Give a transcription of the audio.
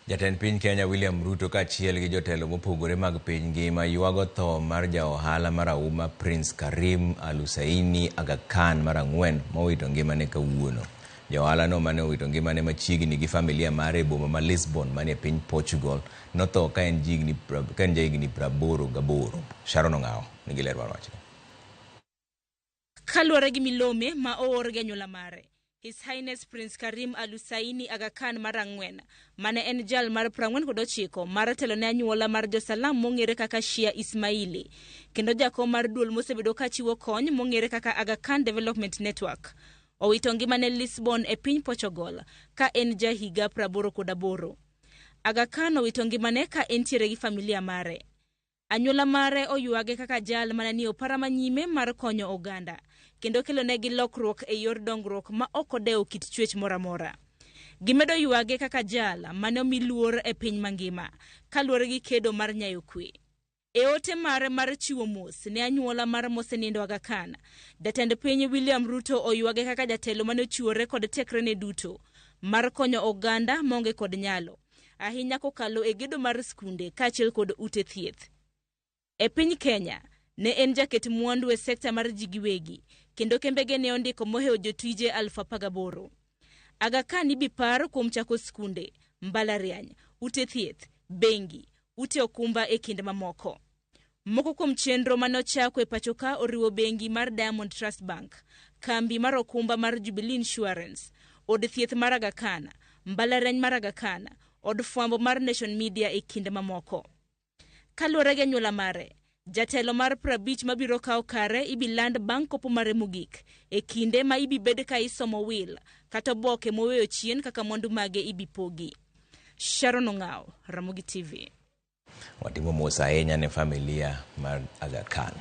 Jatend piny Kenya William Ruto kaachiel gi jotelo mopogore mag piny ngima ywago tho mar ja ohala marahuma Prince Karim Al Husseini Aga Khan mar ang'wen mowito ngimane kawuono. Ja ohalano mane owito ngimane machiegni gi familia mare e boma ma Lisbon manie piny Portugal notho ka en jahigni 88. Sharon Ong'awo nigi ler mar wachni. Kaluwore gi milome ma oor gi anyuola mare, His Highness Prince Karim Al Husseini Aga Khan mar ang'wen, mane en jal mar 49 mar telo ne anyuola mar Jo-Salam mong'ere kaka Shia Ismaili, kendo jakom mar duol mosebedo ka chiwo kony mong'ere kaka Aga Khan Development Network, owito ngimane Lisbon e piny Portugal ka en ja higa 88. Aga Khan owito ngimane ka entiere gi familia mare. Anyuola mare oywage kaka jal mane nie opara manyime mar konyo oganda kendo kelonegi lokruok e yor dongruok ma ok odewo kit chwech moro amora. Gimedo ywage kaka jal mane omi luor e piny mangima kaluwore gi kedo mar nyayo kwe. E ote mare mar chiwo mos ne anyuola mar mosenindo Aga Khan, jatend piny William Ruto oywage kaka jatelo mane ochiwore kod tekrene duto mar konyo oganda maonge kod nyalo, ahinya kokalo e gedo mar skunde kaachiel kod ute thieth. E piny Kenya, ne en jaket mwandu e sekta mar ji giwegi, kendo kembege ne ondiko mohewo jotije 18,000. Aga Khan ibi par kuom chako skunde, mbalariany, ute thieth, bengi, ute okumba e kind mamoko. Moko kuom chenro mane ochako e pachoka oriwo bengi mar Diamond Trust Bank, kambi mar okumba mar Jubilee Insurance, od thieth mar Aga Khan, mbalariany mar Aga Khan, od fwambo mar Nation Media e kind mamoko. Kaluwore gi anyuola mare, jatelo mar 50 mabiro kawo kare ibi land bang' kopo mare mogik, e kinde ma ibi bed ka isomo wil kata oboke moweyo chien kaka mwandu mage ibi pogi. Sharon Ong'awo, Ramogi TV. Watimo mos ahinya ne familia mar Aga Khan.